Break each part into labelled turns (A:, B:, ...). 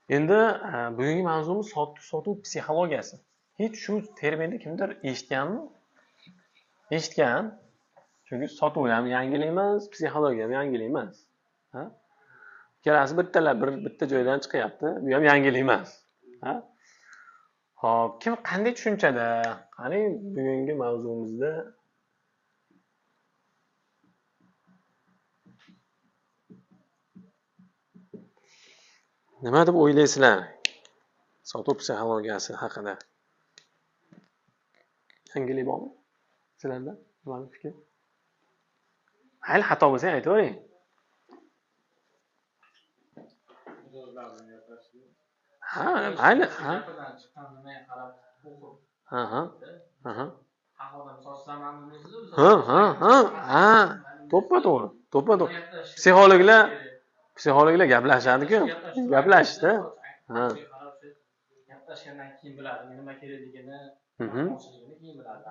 A: Endi bugungi mavzumiz sotuv psixologiyasi. Hech shu terminni kimdir eshitganmi? Eshitgan. Chunki sotuv ham yangilik emas, psixologiya ham yangilik emas. Ha? Ikkalasi bitta joydan chiqyapti. Bu ham yangilik emas. Ha? Xo'p, kim qanday tushunchada? Qani bugungi mavzumizda nima deb o'ylaysizlar sotuv psixologiyasi haqida? Yangilik bormi sizlarda? Nima fikr? Mayli, xato bo'lsa ham aytavering. Ha, mayli, ha. Ha, ha. Ha. Ha, ha, ha, ha. To'ppa-to'g'ri, to'ppa-to'g'ri. Psixologlar gaplashadi-ku. Gaplashishdi. Ha.
B: Gaplashgandan keyin biladi, nima kerakligini, keyin biladi.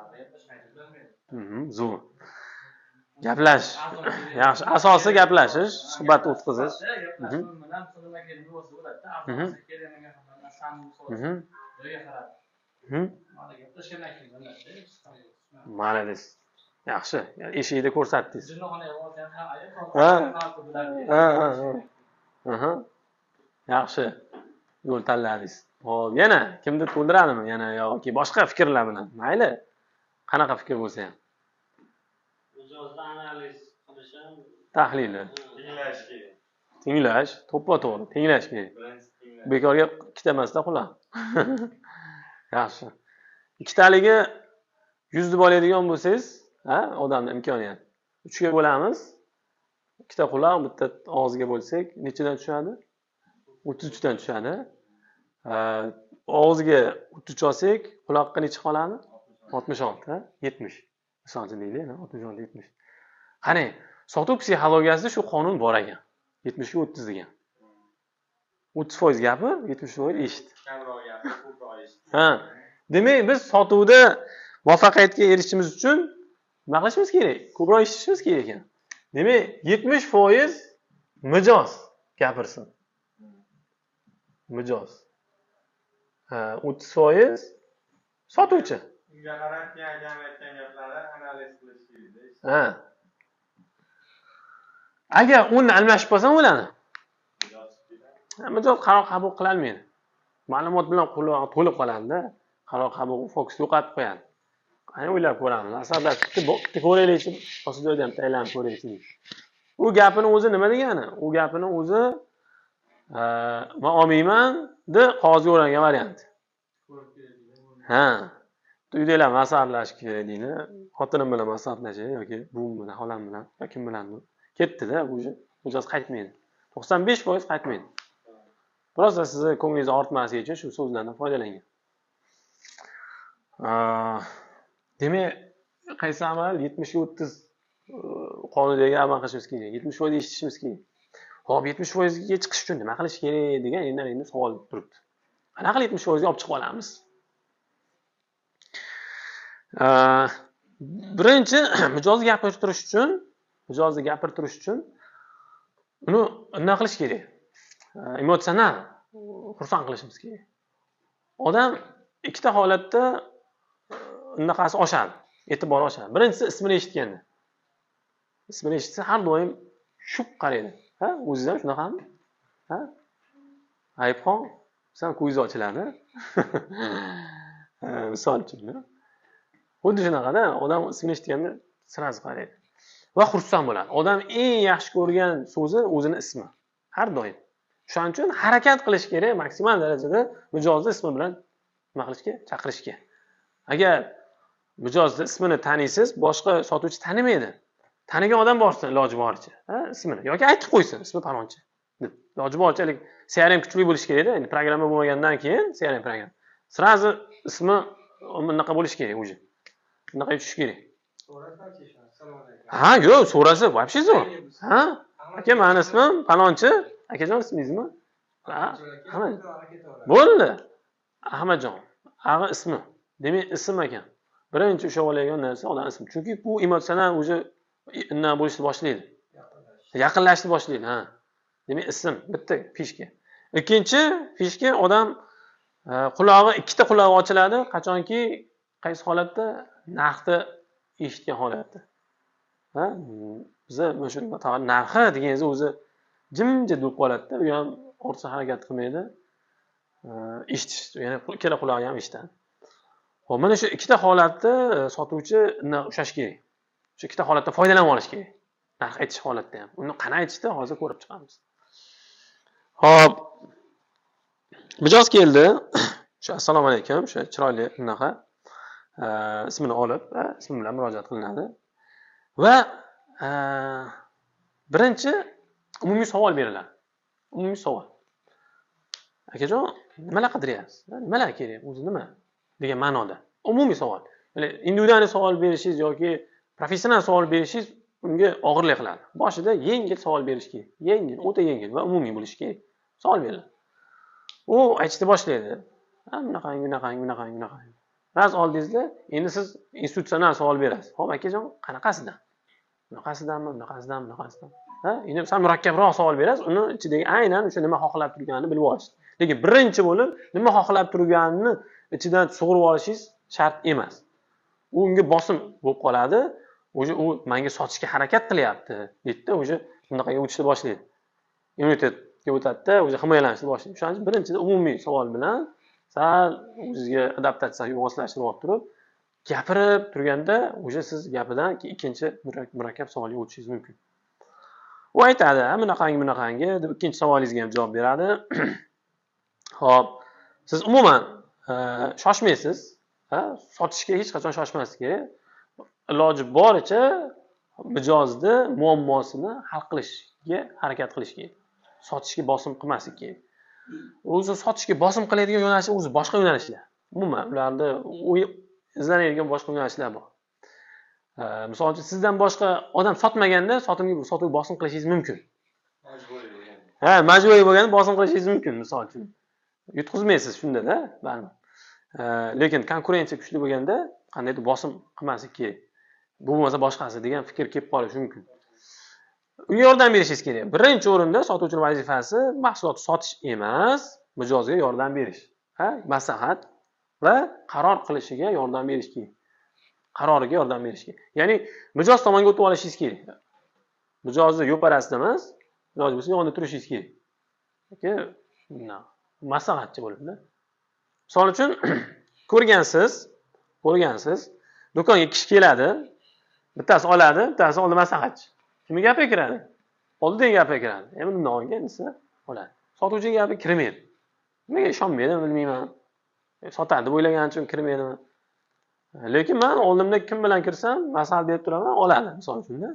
A: Zo'r. Gaplash. Yaxshi, asosi gaplashish, suhbat o'tkazish. Молодец. Yaxshi. Eshikda ko'rsatdingiz. Ha. Ha, ha. Yaxshi. Yo'l tanladingiz. Xo'p, yana kimdir to'ldiradimi? Yana yoki boshqa fikrlar bilan. Mayli. Qanaqa fikr bo'lsa ham.
B: Mijozni analiz qilish ham,
A: tahlili.
C: Tinglash kerak.
A: Tinglash, to'ppa-to'g'ri, tinglash kerak. Bekorga ikkita emasda quloq. Yaxshi. Ikkitaligi 100 deb oladigan bo'lsangiz, ha, odamning imkoniyati. 3 ga bo'lamiz. Ikkita quloq, bitta og'izga bo'lsak, nechadan tushadi? 33 dan tushadi. Og'izga 33 olsak, quloqqa necha qoladi? 66, 70. Misol uchun deylik, 66, 70. Qani, sotuv psixologiyasida shu qonun bor ekan. 70 ga 30 degan. 30% gapir, 70% eshit.
C: Kamroq gapir, ko'proq eshit.
A: Ha. Demak, biz sotuvda muvaffaqiyatga erishishimiz uchun nima qilishimiz kerak? Ko'proq eshitishimiz kerak ekan. Demak, 70% mijoz gapirsin. Mijoz. Ha, 30% sotuvchi.
C: Unga qarab keyin akam aytgan gaplari analiz qilish kerak.
A: Ha. Agar uni almashib qolsam bo'ladi. Mijoz qaror qabul qila olmaydi. Ma'lumot bilan qulog'i to'lib qoladi-da, qaror qabul fokus yo'qotib qo'yadi. Qani o'ylab ko'ramiz. Asablashib bitta ko'raylikchi, boshqa joyda ham aylanib ko'raylikchi. U gapini o'zi nima degani? U gapini o'zi men olmayman deb qog'ozga o'rangan variant. Ha. Uydagilar maslahatlashib kerak deydi. Xotinim bilan maslahatlashay yoki buvim bilan, xolam bilan, yoki kim bilandir. Ketdi-da, o'zi mijoz qaytmaydi. 95% qaytmaydi. Просто sizni ko'nglingiz ortmasligi uchun shu so'zlardan foydalangan. Demak, qaysi amal 70 ga 30 qonuniga amal qilishimiz kerak. 70% eshitishimiz kerak. Xo'p, 70% ga chiqish uchun nima qilish kerak degan endi savol turibdi. Qanaqa qilib 70% ga olib chiqib olamiz? Birinchi, mijozni gapirtirish uchun, uni nima qilish kerak? Emotsional xursand qilishimiz kerak. Odam ikkita holatda unaqasi oshadi, e'tibori oshadi. Birinchisi ismini eshitganda. Ismini eshitsa har doim shup qaraydi. Ha, o'zingiz ham shunaqami? Ha? Ayibxon, san ko'zingiz ochiladi. Misol uchun. Xuddi shunaqada odam ismini eshitganda sirasi qaraydi va xursand bo'ladi. Odam eng yaxshi ko'rgan so'zi o'zini ismi. Har doim. Shuning uchun harakat qilish kerak maksimal darajada mijozni ismi bilan nima qilishga, chaqirishga. Agar mijozni ismini taniysiz, boshqa sotuvchi tanimaydi. Tanigan odam borsin iloji boricha, ha, ismini yoki aytib qo'ysin, ismi palonchi deb. Iloji boricha CRM kuchli bo'lishi kerakda, endi programma bo'lmagandan keyin CRM programma. Sразу ismi bunaqa bo'lishi kerak o'zi. Bunaqa tushish kerak. Ha, yo'q, so'rasa вообще zo'r. Ha? Aka, meni ismim palonchi. Akajon, ismingizmi? Ha, bo'ldi. Ahmadjon. Ag'i ismi. Demak, ism ekan. Birinchi ushlab oladigan narsa odam ismi. Chunki bu emotsional o'zi nima bo'lishni boshlaydi. Yaqinlashishni boshlaydi, ha. Demak, ism bitta fishka. Ikkinchi fishka, odam qulog'i, ikkita qulog'i ochiladi, qachonki qaysi holatda? Narxni eshitgan holatda. Ha, biza mana shu narxi deganingiz o'zi jimjit bo'lib qoladida, u ham ortiqcha harakat qilmaydi. Eshitish, ya'ni ikkala qulog'i ham eshitadi. Xo'p, mana shu ikkita holatda sotuvchi ushlash kerak. Shu ikkita holatda foydalanib olish kerak. Narx aytish holatda ham. Uni qanday aytishni hozir ko'rib chiqamiz. Xo'p. Mijoz keldi. Shu assalomu alaykum, shu chiroyli unaqa ismini olib, ismi bilan murojaat qilinadi. Va birinchi umumiy savol beriladi. Umumiy savol. Akajon, nimalar qidiryapsiz? Nimalar kerak? O'zi nima? Degan ma'noda. Umumiy savol. Ya'ni individual savol berishingiz yoki professional savol berishingiz unga og'irlik qiladi. Boshida yengil savol berish kerak. Yengil, o'ta yengil va umumiy bo'lishi kerak. Savol beriladi. U aytishni boshlaydi. Ha, bunaqangi, bunaqangi, bunaqangi, bunaqangi. Raz oldingizda, endi siz institutsional savol berasiz. Xo'p, akajon, qanaqasidan? Bunaqasidanmi, bunaqasidan, bunaqasidan? Ha, endi sal murakkabroq savol berasiz, uni ichidagi aynan o'sha nima xohlab turganini bilib olish. Lekin birinchi bo'lib nima xohlab turganini ichidan sug'urib olishingiz shart emas. U unga bosim bo'lib qoladi. O'zi u menga sotishga harakat qilyapti deydi-da, o'zi bunaqaga o'tishni boshlaydi. Immunitetga o'tadi-da, o'zi himoyalanishni boshlaydi. O'shaning uchun birinchida umumiy savol bilan sal o'zizga adaptatsiya moslashtirib olib turib, gapirib turganda o'sha siz gapidan ikkinchi murakkab savolga o'tishingiz mumkin. U aytadi, bunaqangi, bunaqangi deb ikkinchi savolingizga ham javob beradi. Xo'p, siz umuman shoshmaysiz, sotishga hech qachon shoshmaslik kerak. Iloji boricha mijozni muammosini hal qilishga harakat qilish kerak. Sotishga bosim qilmaslik kerak. O'zi sotishga bosim qiladigan yo'nalish o'zi boshqa yo'nalishlar. Umuman ularda izlanadigan boshqa yo'nalishlar bor. Misol uchun sizdan boshqa odam sotmaganda sotuvga bosim qilishingiz mumkin.
C: Majburiy bo'lgan.
A: Ha, majburiy bo'lganda bosim qilishingiz mumkin misol uchun. Yutqizmaysiz shunda-da, baribir. Lekin konkurensiya kuchli bo'lganda qandaydir bosim qilmaslik kerak. Bu bo'lmasa boshqasi degan fikr kelib qolishi mumkin. Unga yordam berishingiz kerak. Birinchi o'rinda sotuvchining vazifasi mahsulot sotish emas, mijozga yordam berish. Ha, maslahat va qaror qilishiga yordam berish kerak. Qaroriga yordam berish kerak. Ya'ni mijoz tomonga o'tib olishingiz kerak. Mijozni yo'parasida emas, iloji bo'lsa yonida turishingiz kerak. Yoki maslahatchi bo'lib-da. Misol uchun ko'rgansiz, do'konga kishi keladi, bittasi oladi, bittasi oldi maslahatchi. Kimning gapiga kiradi? Oldidagi gapiga kiradi. Endi bundan olgan desa oladi. Sotuvchining gapi kirmaydi. Nimaga ishonmaydi bilmayman. Sotadi deb o'ylaganim uchun kirmaydi. Lekin men oldimda kim bilan kirsam, maslahat berib turaman, oladi misol uchun-da.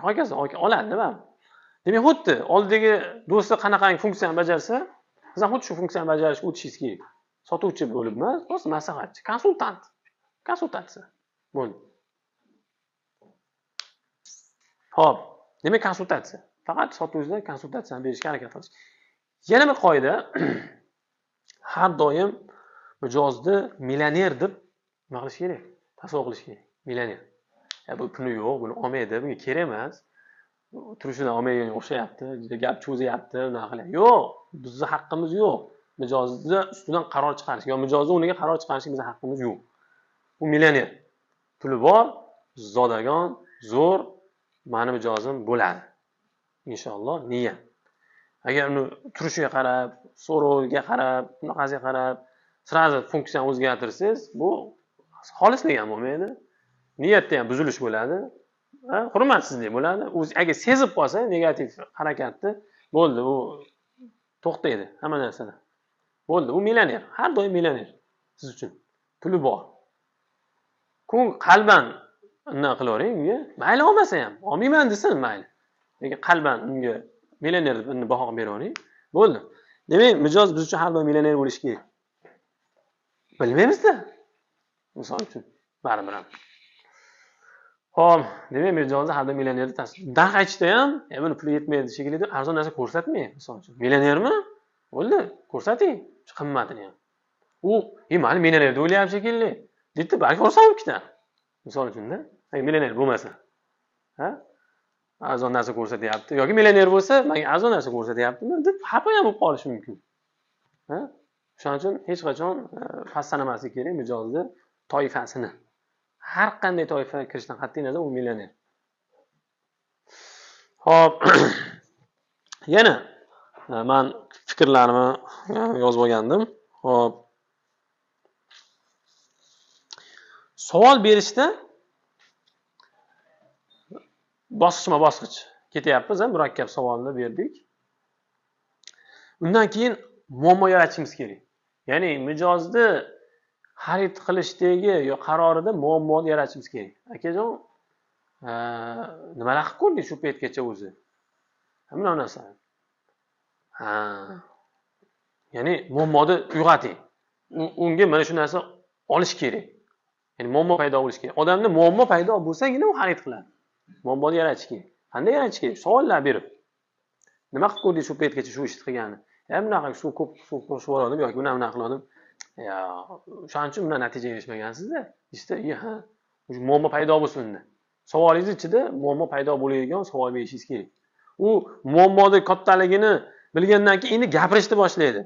A: Hokazo, oladi baribir. Demak, xuddi oldidagi do'sti qanaqangi funksiyani bajarsa, siz ham xuddi shu funksiyani bajarishga o'tishingiz kerak. Sotuvchi bo'lib emas, rost maslahatchi, konsultant. Konsultatsiya. Bo'ldi. Xo'p, demak konsultatsiya. Faqat sotuvchilar konsultatsiyani berishga harakat qilish. Yana bir qoida, har doim mijozni millioner deb nima qilish kerak? Tasavvur qilish kerak. Millioner. Ya bu puli yo'q, buni olmaydi, bunga kerak emas. Turishidan olmaydiganga o'xshayapti, juda gap cho'zyapti, unaqa qilyapti. Yo'q, bizning haqqimiz yo'q. Mijozni ustidan qaror chiqarish yo mijozni o'rniga qaror chiqarishga bizning haqqimiz yo'q. U millioner. Puli bor, zodagon, zo'r, meni mijozim bo'ladi. Inshaalloh niyat. Agar uni turishiga qarab, so'roviga qarab, bunaqasiga qarab, sразу funksiyani o'zgartirsangiz, bu xolislik ham bo'lmaydi. Niyatda ham buzilish bo'ladi, hurmatsizlik bo'ladi. O'zi agar sezib qolsa negativ harakatni, bo'ldi, u to'xtaydi hamma narsadan. Bo'ldi, u millioner, har doim millioner siz uchun. Puli bor. Kun qalban nima qilavering unga, mayli olmasa ham, olmayman desin mayli. Lekin qalban unga millioner deb baho beravering. Bo'ldi. Demak, mijoz biz uchun har doim millioner bo'lishi kerak. Bilmaymiz-da. Misol uchun, baribir ham. Xo'p, demak, mijozni har doim millioner deb tasvir. Narx aytishda ham, buni puli yetmaydi shekilli deb arzon narsa ko'rsatmang, misol uchun. Millionermi? Bo'ldi, ko'rsating shu qimmatini ham. U, mayli millioner deb o'ylayapti shekilli. Deydi, balki olsam bo'lib ketadi. Misol uchun-da, agar millioner bo'lmasa, ha? Arzon narsa ko'rsatyapti yoki millioner bo'lsa, menga arzon narsa ko'rsatyaptimi deb xafa ham bo'lib qolishi mumkin. Shuning uchun hech qachon past sanamaslik kerak mijozni toifasini. Har qanday toifaga kirishdan qat'iy nazar u millioner. Xo'p, yana men fikrlarimni yozib olgandim. Xo'p. Savol berishda bosqichma-bosqich ketyapmiz, murakkab savolni berdik. Undan keyin muammo yaratishimiz kerak. Ya'ni mijozni xarid qilishdagi yo qarorida muammoni yaratishimiz kerak. Akajon, nimalar qilib ko'rdingiz shu paytgacha o'zi? Hamma narsa. Ha. Ya'ni muammoni uyg'oting. Unga mana shu narsa olish kerak. Ya'ni muammo paydo bo'lishi kerak. Odamda muammo paydo bo'lsagina u xarid qiladi. Muammoni yaratish kerak. Qanday yaratish kerak? Savollar berib. Nima qilib ko'rdingiz shu paytgacha shu ishni qilganini? Ya bunaqa suv ko'p suv qo'shib yubordim yoki bunaqa qildim. Ya, o'shaning uchun bundan natijaga erishmagansizda. Ishda, ha, muammo paydo bo'lsin unda. Savolingiz ichida muammo paydo bo'ladigan savol berishingiz kerak. U muammoni kattaligini bilgandan keyin endi gapirishni boshlaydi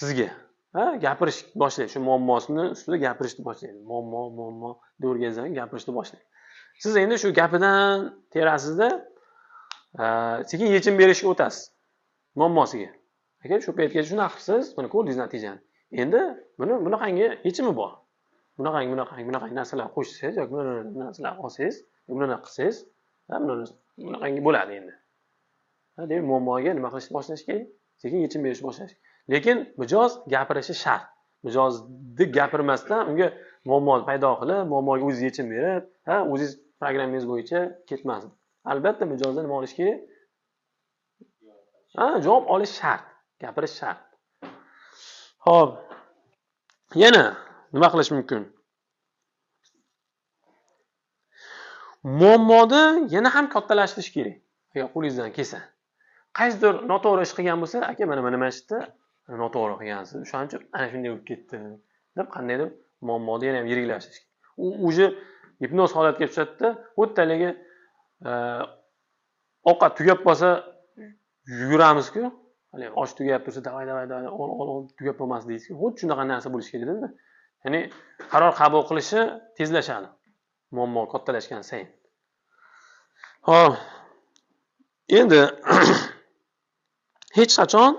A: sizga. Ha, gapirish boshlaydi. Shu muammosini ustida gapirishni boshlaydi. Muammo, muammo deb o'rgansan, gapirishni boshlaydi. Siz endi shu gapidan terasizda sekin yechim berishga o'tasiz muammosiga. Aka, shu paytgacha shunaqa qilibsiz, buni ko'rdingiz natijani. Endi buni bunaqangi yechimi bor. Bunaqangi, bunaqangi, bunaqangi narsalar qo'shsangiz yoki bunaqa narsalar olsangiz, bunaqa qilsangiz, bunaqangi bo'ladi endi. Ha, demak, muammoga nima qilishni boshlash kerak? Sekin yechim berishni boshlash. Lekin mijoz gapirishi shart. Mijozni gapirmasdan unga muammo paydo qilib, muammoga o'zingiz yechim berib, ha, o'zingiz programmangiz bo'yicha ketmasin. Albatta mijozdan nima olish kerak? Ha, javob olish shart, gapirish shart. Xo'p. Yana nima qilish mumkin? Muammoni yana ham kattalashtirish kerak. Agar qo'lingizdan kelsa. Qaysidir noto'g'ri ish qilgan bo'lsa, aka mana mana shu yerda noto'g'ri qilgansiz. O'shaning uchun ana shunday bo'lib ketdi deb qandaydir muammoni yana ham yiriklashtirish kerak. U уже gipnoz holatga tushadida, xuddi ovqat tugab qolsa yuguramiz-ku. Hali osh tugab tursa, davay davay davay ol ol ol tugab qolmasin deysiz-ku. Xuddi shunaqa narsa bo'lishi kerak-da. Ya'ni qaror qabul qilishi tezlashadi. Muammo kattalashgan sayin. Xo'p. Endi hech qachon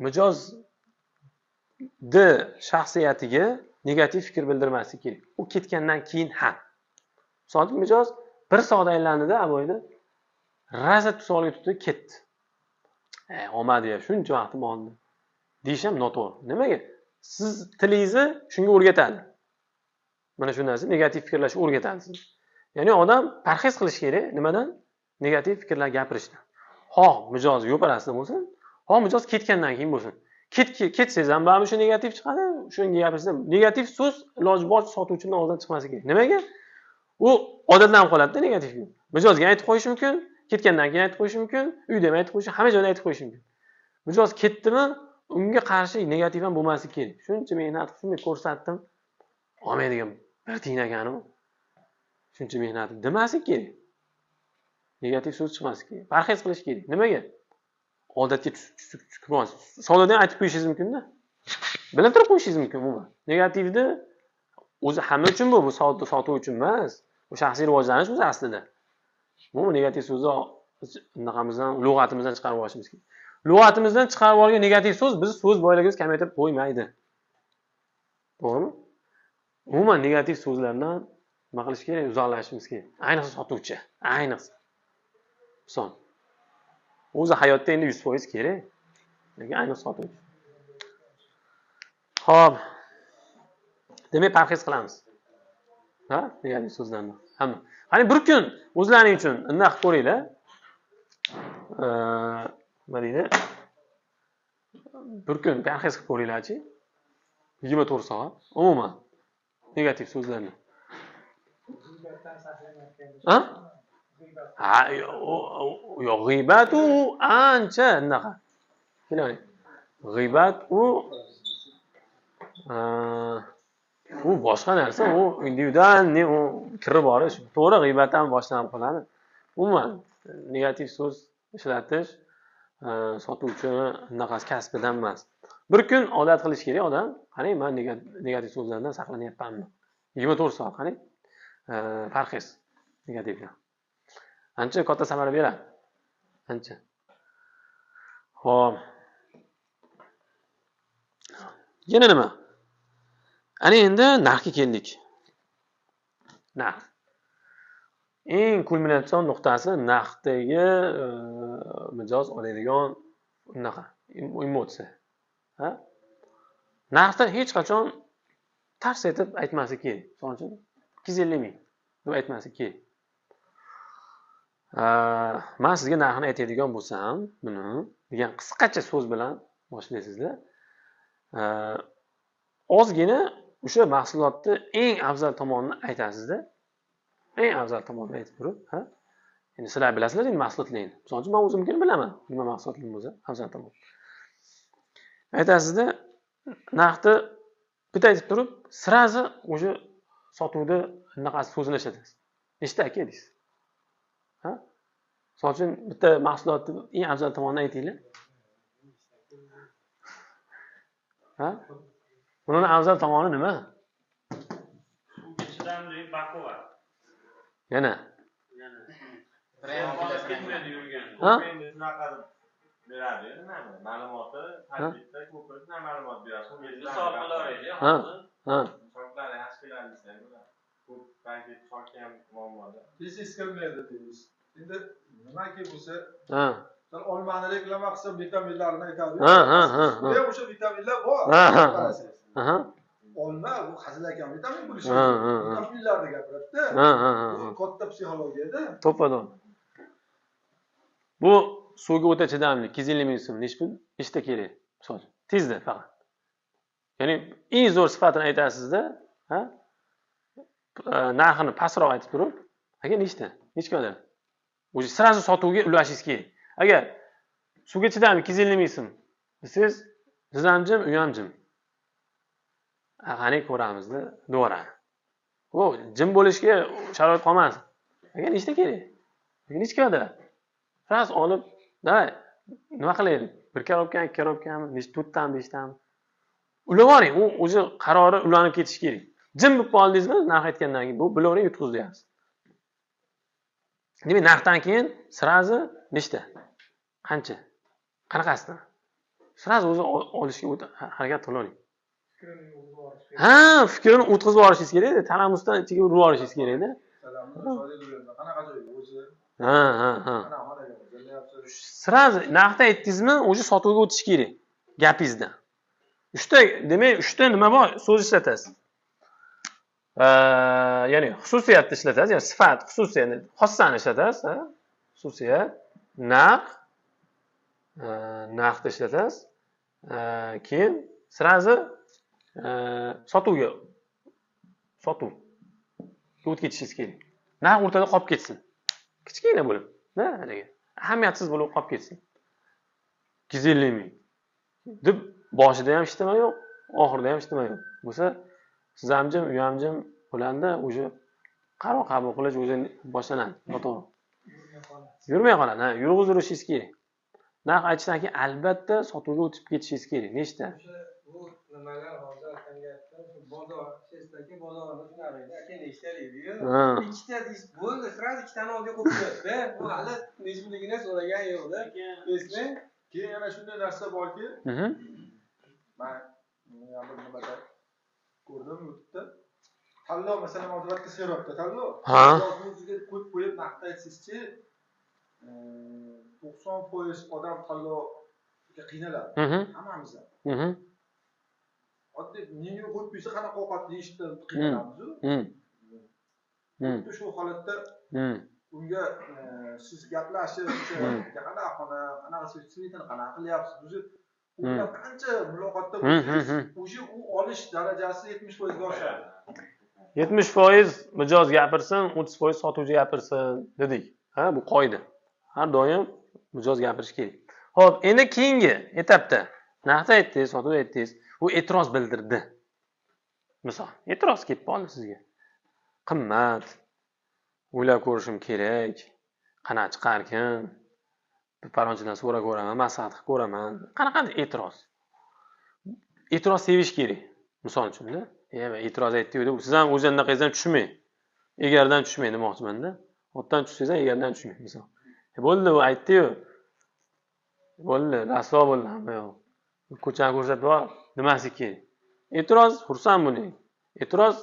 A: mijozni shaxsiyatiga negativ fikr bildirmaslik kerak. U ketgandan keyin ham. Sodiq mijoz bir soat aylandida aboyda rosa tusholga tutdi, ketdi. Olmadi ya, shuncha vaqtim oldi deyish ham noto'g'ri. Nimaga? Siz tilingizni shunga o'rgatadi. Mana shu narsa negativ fikrlashni o'rgatadi sizni. Ya'ni odam parhez qilish kerak nimadan? Negativ fikrlar gapirishdan. Xoh mijoz yo'parasida bo'lsin, xoh mijoz ketgandan keyin bo'lsin. Ketsangiz ham baribir shu negativ chiqadi, shunga gapirsa negativ so'z iloji boricha sotuvchining og'zidan chiqmasi kerak. Nimaga? U odatlanib qoladida negativ. Mijozga aytib qo'yish mumkin, ketgandan keyin aytib qo'yish mumkin, uyda ham aytib qo'yish, hamma joyda aytib qo'yish mumkin. Mijoz ketdimi, unga qarshi negativ ham bo'lmasi kerak. Shuncha mehnat, shunday ko'rsatdim, olmaydigan bir tiyin ekanu. Shuncha mehnat demaslik kerak. Negativ so'z chiqmasi kerak. Parhez qilish kerak. Nimaga? Odatga tushib qolmasin. Sodadan aytib qo'yishingiz mumkin-da. Bilintirib qo'yishingiz mumkin umuman. Negativni o'zi hamma uchun bu sotuv uchun emas. Bu shaxsiy rivojlanish o'zi aslida. Bu negativ so'zni anaqamizdan, lug'atimizdan chiqarib olishimiz kerak. Lug'atimizdan chiqarib olgan negativ so'z bizni so'z boyligimizni kamaytirib qo'ymaydi. To'g'rimi? Umuman negativ so'zlardan nima qilish kerak? Uzoqlashishimiz kerak. Ayniqsa sotuvchi, ayniqsa. Son. O'zi hayotda endi 100% kerak. Lekin ayniqsa sotuvchi. Xo'p. Demak, parhez qilamiz. Ha? Negativ so'zlarni. Hamma. Qani bir kun o'zlaring uchun nima qilib ko'ringlar. Nima deydi? Bir kun parhez qilib ko'ringlarchi. 24 soat umuman negativ so'zlarni. Ha? Ha, yo'q, g'iybat u ancha anaqa. Keling. G'iybat u boshqa narsa, u individualniy, u kirib borish. To'g'ri, g'iybat ham boshlanib qoladi. Umuman negativ so'z ishlatish, Sotuvchi anaqasi kasbidan emas. Bir kun odat qilish kerak odam. Qarang, men negativ so'zlardan saqlanyapmanmi? 24 soat qarang. Parhez negativdan. Ancha katta samara beradi. Ancha. Xo'p. Yana nima? Ana endi narxga keldik. Narx. Eng kulminatsion nuqtasi narxdagi mijoz oladigan unaqa emotsiya. Ha? Narxni hech qachon tars etib aytmaslik kerak. Misol uchun 250 ming deb aytmaslik kerak. Men sizga narxini aytadigan bo'lsam, buni degan qisqacha so'z bilan boshlaysizlar. Ozgina o'sha mahsulotni eng afzal tomonini aytasizda. Eng afzal tomonini aytib turib, ha? Endi sizlar bilasizlar endi mahsulotlarni. Misol uchun men o'zimnikini bilaman, nima mahsulotlim bo'lsa, afzal tomon. Aytasizda, narxni bitta aytib turib, sirazi o'sha sotuvda anaqasi so'zini ishlatasiz. Nechta aka deysiz. Ha? Misol uchun bitta mahsulotni eng afzal tomonini aytinglar. Ha? Buning afzal tomoni nima?
B: Chidamli, baquvvat.
A: Yana.
C: Ha? Beradi, nimani? Ma'lumoti, tarkibda ko'proq ma'lumot beradi.
B: Misol qilaveraylik.
A: Ha. Ha.
C: Shoklar yaxshi keladi desak bo'ladi. Ko'p balki shok ham muammoda.
D: Tez eskirmaydi deymiz. Endi nimaki bo'lsa,
A: ha.
D: Misol olmani reklama qilsa vitaminlarini aytadi.
A: Ha, ha, ha.
D: O'sha vitaminlar bor.
A: Ha, ha. Ha.
D: Olma bu hazilakam vitamin bo'lishi mumkin. Vitaminlarni gapiradida.
A: Ha, ha, ha.
D: Bu katta psixologiyada.
A: To'ppa-to'g'ri. Bu suvga o'ta chidamli, 250 ming so'm nechi pul? Nechta kerak? Misol uchun, tezda faqat. Ya'ni eng zo'r sifatini aytasizda, ha? Narxini pastroq aytib turib, aka nechta? Necha qadar? O'zi sirazi sotuvga ulashingiz kerak. Agar suvga chidamli 250 ming so'm desangiz, siz ham jim, u ham jim. Qani ko'ramizda, devoradi. U jim bo'lishga sharoit qolmas. Aka nechta kerak? Aka necha qadar? Ras olib, davay, nima qilaylik? Bir korobkami, ikki korobkami, nechta, to'rttami, beshtami? Ulavoring, u o'zi qarori ulanib ketishi kerak. Jim bo'lib qoldingizmi, narx aytgandan keyin bu bilavering yutqizayapsiz. Demak, narxdan keyin sirazi nechta? Qancha? Qanaqasidan? Sirazi o'zi olishga harakat qilavering. Ha, fikrini o'tkazib yuborishingiz kerak-da, talamusdan ichiga urib yuborishingiz kerak-da.
D: Qanaqa joy o'zi?
A: Ha, ha, ha. Sirazi narxni aytdingizmi, o'zi sotuvga o'tish kerak gapingizdan. Uchta, demak, uchta nima bor, so'z ishlatasiz. Ya'ni xususiyatni ishlatasiz, ya'ni sifat, xususiyatni, xossani ishlatasiz, ha? Xususiyat, narx, narxni ishlatasiz. Keyin sirazi sotuvga, sotuvga o'tib ketishingiz kerak. Narx o'rtada qolib ketsin. Kichkina bo'lib, ha, haligi ahamiyatsiz bo'lib qolib ketsin. 250 ming deb boshida ham hech nima yo'q, oxirida ham hech nima yo'q. Bo'lsa, siz ham jim, u ham jim bo'landa o'sha qaror qabul qilish o'zi boshlanadi, noto'g'ri. Yurmay qoladi, ha, yurg'izirishingiz kerak. Narx aytishdan keyin albatta sotuvga o'tib ketishingiz kerak. Nechta?
E: Bu nimalar hozir akamga aytdim, shu bozor chestdagi bozorni shunaqa edi. Aka nechta deydi-yu? Ikkita deysiz, bo'ldi, sразу ikkitani oldiga qo'yib qo'yadi-da. Bu hali necha pulligini so'ragan yo'q-da. Esmi?
D: Keyin yana shunday narsa borki, men bir nimada ko'rdim YouTube'da. Tanlov masalan, odatda seropda tanlov. O'ziga qo'yib qo'yib narxni aytsizchi, 90% odam tanlovga qiynaladi. Hammamiz ham. Oddiy menyu qo'yib qo'ysa qanaqa ovqat yeyishdan qiynalamiz-ku. Xuddi shu holatda unga siz gaplashib, qanaqa xona, qanaqa svetini qanaqa qilyapsiz, o'zi u bilan qancha muloqotda bo'lsangiz, o'sha u olish darajasi 70% ga oshadi.
A: 70% mijoz gapirsin, 30% sotuvchi gapirsin dedik. Ha, bu qoida. Har doim mijoz gapirishi kerak. Xo'p, endi keyingi etapda narxni aytdingiz, sotuvni aytdingiz, u e'tiroz bildirdi. Misol, e'tiroz kelib qoldi sizga. Qimmat, o'ylab ko'rishim kerak, qanaqa chiqarkan, Palonchidan so'rab ko'raman, maslahat qilib ko'raman. Qanaqadir e'tiroz. E'tiroz sevish kerak. Misol uchun-da, e'tiroz aytdi-yu deb siz ham o'zi anaqangizdan tushmang. Egardan tushmang demoqchimanda. Otdan tushsangiz ham egardan tushmang misol. Bo'ldi, u aytdi-yu. Bo'ldi, rasvo bo'ldi hamma yoq. Ko'chani ko'rsatib bor, nimasi kerak? E'tiroz, xursand bo'ling. E'tiroz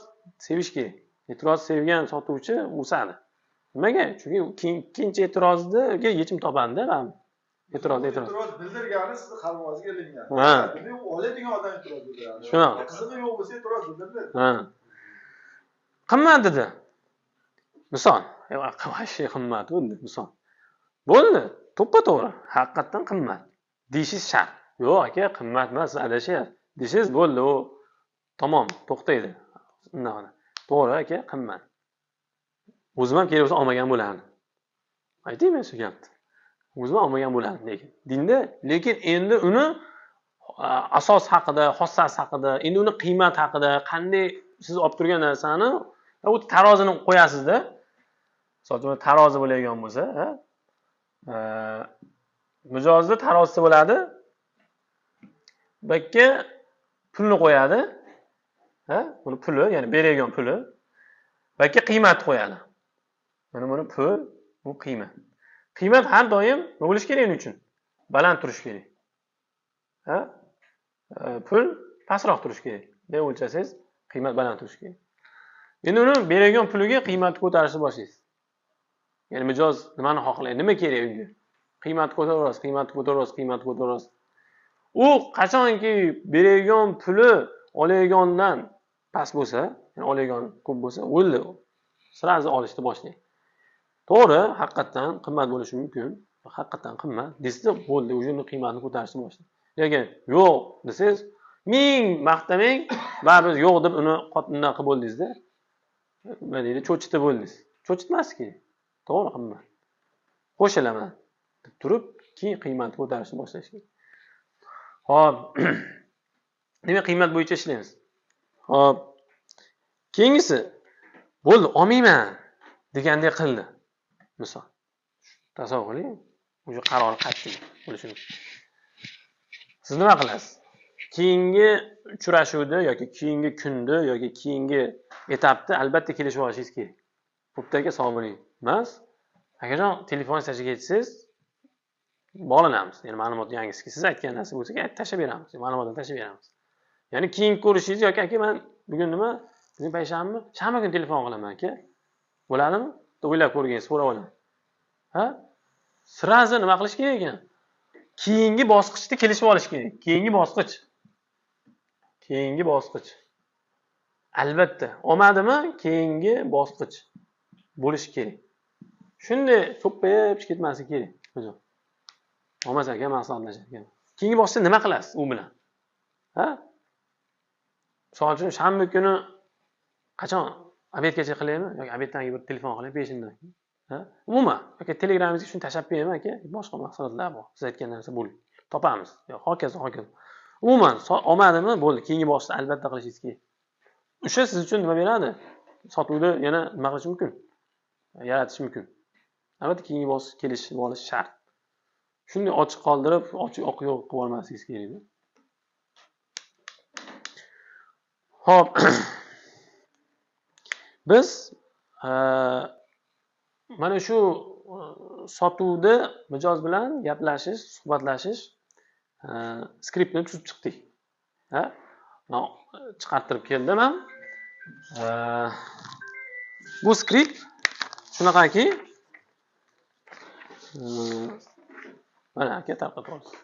A: sevish kerak. E'tiroz sevgan sotuvchi o'sadi. Nimaga? Chunki ikkinchi e'tirozga yechim topadi-da. E'tiroz.
D: E'tiroz bildirgani sizni qalbingizga ilingan. Demak, u oladigan odam e'tiroz bildiradi.
A: Shunaqa.
D: Qizig'i yo'q bo'lsa e'tiroz bildirmaydi.
A: Ha. Qimmat dedi. Misol, вообще qimmat bo'ldi, misol. Bo'ldi, to'ppa-to'g'ri, haqiqatan qimmat deyishingiz shart. Yo'q aka, qimmat emas, siz adashyapsiz. Desangiz bo'ldi, u tamom, to'xtaydi. Undan to'g'ri aka, qimmat. O'zim ham kerak bo'lsa olmagan bo'lardim. Aytaymi shu gapni? O'zim ham olmagan bo'lardim lekin. Dinda, lekin endi uni asos haqida, xossasi haqida, endi uni qiymat haqida, qanday siz olib turgan narsani u tarozini qo'yasizda. Misol uchun tarozi bo'ladigan bo'lsa, mijozda tarozisi bo'ladi. Bu yerga pulni qo'yadi. Buni puli, ya'ni beradigan puli. Bu yerga qiymat qo'yadi. Mana buni pul, bu qiymat. Qiymat har doim nima bo'lishi kerak uning uchun? Baland turishi kerak. Pul pastroq turishi kerak. Deb o'lchasangiz, qiymat baland turishi kerak. Endi uni beradigan puliga qiymatni ko'tarishni boshlaysiz. Ya'ni mijoz nimani xohlaydi, nima kerak unga? Qiymatni ko'taraverasiz, qiymatni ko'taraverasiz, qiymatni ko'taraverasiz. U qachonki beradigan puli oladigandan past bo'lsa, ya'ni oladigan ko'p bo'lsa, o'ldi. Sразу olishni boshlaydi. To'g'ri, haqiqatan qimmat bo'lishi mumkin. Haqiqatan qimmat desa bo'ldi, o'zi uni qiymatini ko'tarishni boshlaydi. Lekin yo'q desangiz, ming maqtamang, baribir yo'q deb uni undan qilib bo'ldingizda. Nima deydi, cho'chitib bo'ldingiz. Cho'chitmas kerak. To'g'ri, qimmat. Qo'shilaman deb turib, keyin qiymatni ko'tarishni boshlash kerak. Xo'p. Demak, qiymat bo'yicha ishlaymiz. Xo'p. Keyingisi bo'ldi, olmayman degandek qildi. Misol. Tasavvur qiling, o'sha qaror qat'iy bo'lishi mumkin. Siz nima qilasiz? Keyingi uchrashuvda yoki keyingi kunda yoki keyingi etapda albatta kelishib olishingiz kerak. Bo'pti aka, sog' bo'ling. Emas, akajon, telefon tashlab ketsangiz bog'lanamiz. Ya'ni ma'lumot yangisiki siz aytgan narsa bo'lsa, tashlab beramiz. Ma'lumotni tashlab beramiz. Ya'ni keyingi ko'rishingiz yoki aka, men bugun nima? Bugun payshanba, shanba kuni telefon qilaman aka. Bo'ladimi? O'ylab ko'rgan, so'rab olaman. Ha? Sразу nima qilish kerak ekan? Keyingi bosqichda kelishib olish kerak. Keyingi bosqich. Keyingi bosqich. Albatta, olmadimi? Keyingi bosqich bo'lishi kerak. Shunday so'ppayib chiqib ketmasligi kerak. Hozir. Olmasa aka, maslahatlashar ekan. Keyingi bosqichda nima qilasiz u bilan? Ha? Misol uchun shanba kuni qachon obedgacha qilaymi yoki obeddan keyin bir telefon qilay peshindan. Ha? Umuman, yoki Telegramingizga shuni tashlab qo'yaymi aka? Boshqa mahsulotlar bor. Siz aytgan narsa bo'ldi. Topamiz. Yo, hokazo, hokazo. Umuman, olmadimi? Bo'ldi. Keyingi bosqichda albatta qilishingiz kerak. O'sha siz uchun nima beradi? Sotuvda yana nima qilish mumkin? Yaratish mumkin. Albatta keyingi bosqich kelishib olish shart. Shunday ochiq qoldirib, ochiq oq yo'q qilib olmasligingiz kerak. Xo'p. Biz mana shu sotuvda mijoz bilan gaplashish, suhbatlashish skriptini tuzib chiqdik. Ha? Chiqartirib keldim ham. Bu skript shunaqaki, mana aka tarqatib olasiz.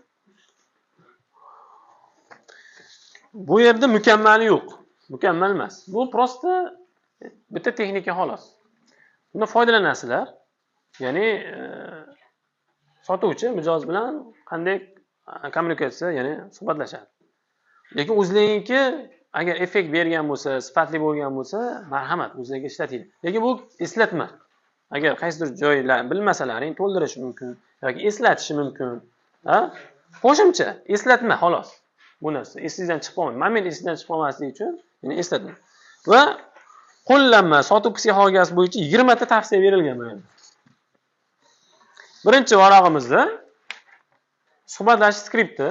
A: Bu yerda mukammali yo'q. Mukammal emas. Bu prosta bitta texnika xolos. Bundan foydalanasizlar. Ya'ni sotuvchi mijoz bilan qanday kommunikatsiya, ya'ni suhbatlashadi. Lekin o'zlaringniki agar effekt bergan bo'lsa, sifatli bo'lgan bo'lsa, marhamat, o'zlariga ishlatinglar. Lekin bu eslatma. Agar qaysidir joylar bilmasalaring to'ldirish mumkin yoki eslatishi mumkin. Ha? Qo'shimcha eslatma xolos. Bu narsa esingizdan chiqib qolmaydi. Moment esingizdan chiqib qolmasligi uchun, ya'ni eslatma. Va qo'llanma sotuv psixologiyasi bo'yicha 20 ta tavsiya berilgan bu yerda. Birinchi varog'imizda Suhbatlashish skripti.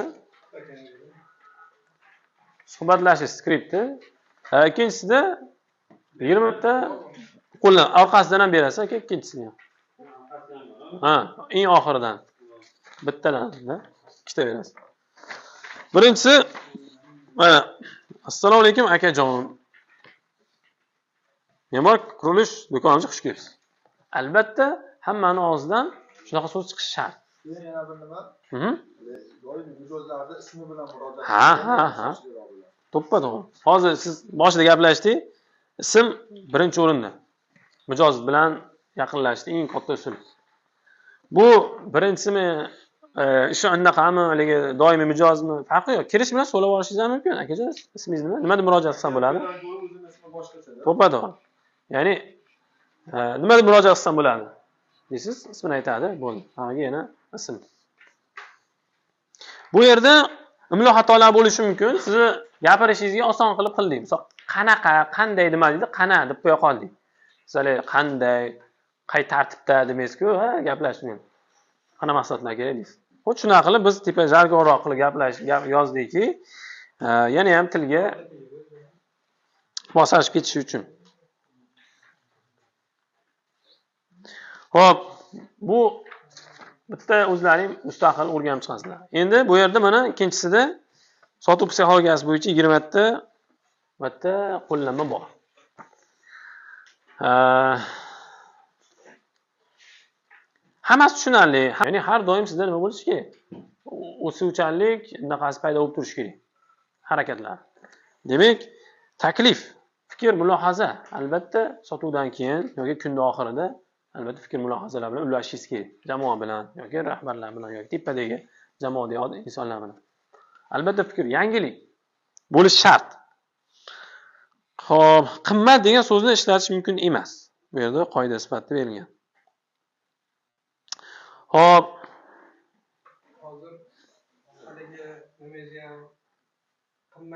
A: Suhbatlashish skripti. Ikkinchisida 20 ta qo'ldan orqasidan ham berasiz aka, ikkinchisini ham. Ha, eng oxiridan. Bittadan, ikkita berasiz. Birinchisi mana assalomu alaykum akajon. Me'mor qurilish do'konimizga xush kelibsiz. Albatta hammani og'zidan shunaqa so'z chiqishi shart.
D: Keyin yana bir nima? Doim mijozlarni ismi bilan murojaat.
A: Ha, ha, ha. To'ppa-to'g'ri. Hozir siz boshida gaplashdik. Ism birinchi o'rinda. Mijoz bilan yaqinlashishning eng katta usuli. Bu birinchisimi, ishi anaqami, haligi doimiy mijozmi, farqi yo'q. Kirish bilan so'rab olishingiz ham mumkin. Akajon, ismingiz nima? Nima deb murojaat qilsam bo'ladi? To'ppa-to'g'ri. Ya'ni nima deb murojaat qilsam bo'ladi? Deysiz, ismini aytadi, bo'ldi. Hammaga yana ism. Bu yerda imlo xatolari bo'lishi mumkin. Sizni gapirishingizga oson qilib qildik. Misol, qanaqa, qanday nima deydi, qana deb qo'ya qoldik. Siz hali qanday, qay tartibda demaysiz-ku, ha, gaplashmang. Qana maqsadlar kerak deysiz. Xuddi shunaqa qilib biz tepa jargonroq qilib gaplashib yozdikki, yana ham tilga moslashib ketishi uchun. Xo'p, bu bitta o'zlaring mustaqil o'rganib chiqasizlar. Endi bu yerda mana ikkinchisida sotuv psixologiyasi bo'yicha 20 ta bitta qo'llanma bor. Hammasi tushunarli. Ya'ni har doim sizda nima bo'lishi kerak? O'suvchanlik anaqasi paydo bo'lib turishi kerak. Harakatlar. Demak, taklif, fikr, mulohaza albatta sotuvdan keyin yoki kunning oxirida albatta fikr mulohazalar bilan ulashishingiz kerak. Jamoa bilan yoki rahbarlar bilan yoki tepadagi jamoadagi insonlar bilan. Albatta fikr, yangilik bo'lishi shart. Xo'p, qimmat degan so'zni ishlatish mumkin emas. Bu yerda qoida sifatida berilgan. Xo'p,
E: hozir haligi nimangiz ham qimmat